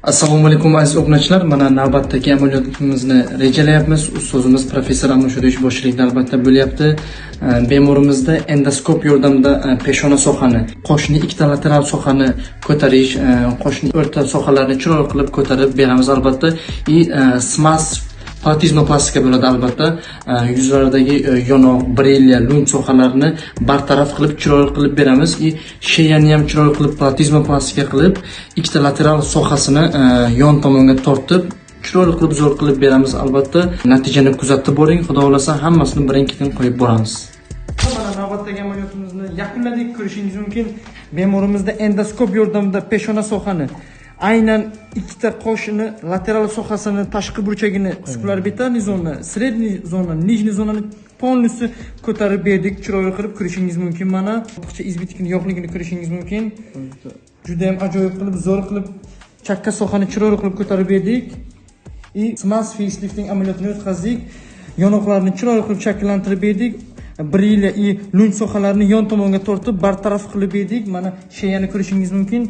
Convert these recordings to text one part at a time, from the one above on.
Assalomu alaykum, aziz obunachilar. Mana navbatdagi amaliyotimizni rejalayapmiz. Ustozimiz professor Amir boshchiligida albatta bo'lyapti. Bemorimizda endoskop yordamida peshona sohani, qoshni ikkita lateral sohani ko'tarish, qoshni o'rta sohalarini chiroyli qilib ko'tarib beramiz albatta. И SMAS platizmoplastika bo'ladi albatta. Yuzlaridagi yonoq, брыли, lunj sohalarini bartaraf qilib, chiroyli qilib beramiz. И шея ni ham chiroyli qilib platizmoplastika qilib, ikkita lateral sohasini yon tomonga tortib, chiroyli qilib, zo'r qilib beramiz albatta. Natijani kuzatib boring, xudo xohlasa hammasini birin-ketin qo'yib boramiz. Mana navbatdagi amaliyotimizni yakunladik, ko'rishingiz mumkin. Bemorimizda endoskop yordamida peshona sohani, aynan ikkita qoshini lateral sohasini, tashqi burchagini, суборбитальный zona, средний zona, нижний zonani полностью ko'tarib berdik, chiroyli qilib ko'rishingiz mumkin mana. Ortiqcha избыток ni yo'qligini ko'rishingiz mumkin. Juda ham ajoyib qilib, zo'r qilib chakka sohani chiroyli qilib ko'tarib berdik. И SMAS facelifting amaliyotini o'tkazdik. Yonoqlarni chiroyli qilib shakllantirib berdik. Брыли и lunj sohalarini yon tomonga tortib bartaraf qilib berdik. Mana шея ni ko'rishingiz mumkin.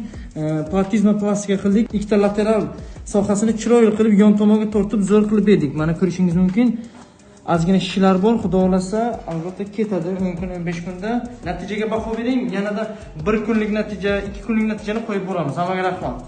Platizmoplastika qildik. Ikkita lateral sohasini chiroyli qilib yon tomonga tortib zo'r qilib berdik. Mana ko'rishingiz mumkin. Ozgina shishlar bor, xudo xohlasa albatta ketadi 10 kun, 15 kunda. Natijaga baho bering. Yanada 1 kunlik natija, 2 kunlik natijani qo'yib boramiz. Hammaga rahmat.